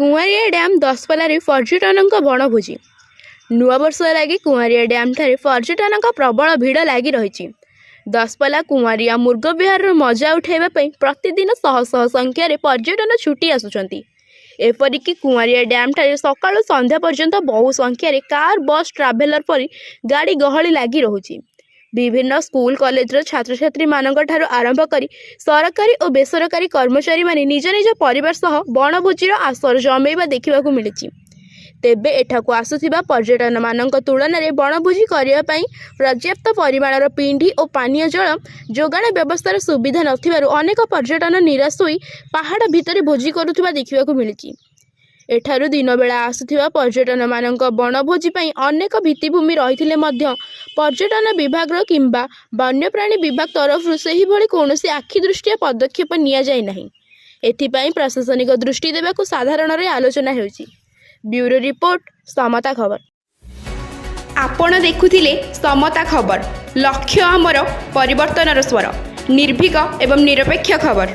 Kuanria dam ଦଶପଲ୍ଲାରେ ପର୍ଯ୍ୟଟନଙ୍କ ବଣଭୋଜି। ନୂଆବର୍ଷ ଲାଗି କୁଆଁରିଆ ଡ୍ୟାମ୍ଠାରେ ପର୍ଯ୍ୟଟନଙ୍କ ପ୍ରବଳ ଭିଡ଼ ଲାଗି ରହିଛି। ଦଶପଲ୍ଲା, କୁଆଁରିଆ, ମୃଗବିହାରର ମଜା ଉଠାଇବା ପାଇଁ ପ୍ରତିଦିନ ଶହ ଶହ ସଂଖ୍ୟାରେ ପର୍ଯ୍ୟଟନ ଛୁଟି ଆସୁଛନ୍ତି। ଏପରିକି କୁଆଁରିଆ ଡ୍ୟାମ୍ଠାରେ ସକାଳୁ ସନ୍ଧ୍ୟା ପର୍ଯ୍ୟନ୍ତ ବହୁ ସଂଖ୍ୟାରେ କାର୍, ବସ୍, ଟ୍ରାଭେଲର ପରି ଗାଡ଼ି ଗହଳି ଲାଗି ରହୁଛି। ବିଭିନ୍ନ ସ୍କୁଲ, କଲେଜର ଛାତ୍ରଛାତ୍ରୀମାନଙ୍କ ଠାରୁ ଆରମ୍ଭ କରି ସରକାରୀ ଓ ବେସରକାରୀ କର୍ମଚାରୀମାନେ ନିଜ ନିଜ ପରିବାର ସହ ବଣଭୋଜିର ଆସର ଜମେଇବା ଦେଖିବାକୁ ମିଳିଛି। ତେବେ ଏଠାକୁ ଆସୁଥିବା ପର୍ଯ୍ୟଟନମାନଙ୍କ ତୁଳନାରେ ବଣଭୋଜି କରିବା ପାଇଁ ପର୍ଯ୍ୟାପ୍ତ ପରିମାଣର ପିଣ୍ଡି ଓ ପାନୀୟ ଜଳ ଯୋଗାଣ ବ୍ୟବସ୍ଥାର ସୁବିଧା ନଥିବାରୁ ଅନେକ ପର୍ଯ୍ୟଟନ ନିରାଶ ହୋଇ ପାହାଡ଼ ଭିତରେ ଭୋଜି କରୁଥିବା ଦେଖିବାକୁ ମିଳିଛି। ଏଠାରୁ ଦିନବେଳା ଆସୁଥିବା ପର୍ଯ୍ୟଟନମାନଙ୍କ ବଣଭୋଜି ପାଇଁ ଅନେକ ଭିତ୍ତିଭୂମି ରହିଥିଲେ ମଧ୍ୟ ପର୍ଯ୍ୟଟନ ବିଭାଗର କିମ୍ବା ବନ୍ୟପ୍ରାଣୀ ବିଭାଗ ତରଫରୁ ସେହିଭଳି କୌଣସି ଆଖିଦୃଷ୍ଟିଆ ପଦକ୍ଷେପ ନିଆଯାଇ ନାହିଁ। ଏଥିପାଇଁ ପ୍ରଶାସନିକ ଦୃଷ୍ଟି ଦେବାକୁ ସାଧାରଣରେ ଆଲୋଚନା ହେଉଛି। ବ୍ୟୁରୋ ରିପୋର୍ଟ, ସମତା ଖବର। ଆପଣ ଦେଖୁଥିଲେ ସମତା ଖବର। ଲକ୍ଷ୍ୟ ଆମର ପରିବର୍ତ୍ତନର ସ୍ୱର, ନିର୍ଭୀକ ଏବଂ ନିରପେକ୍ଷ ଖବର।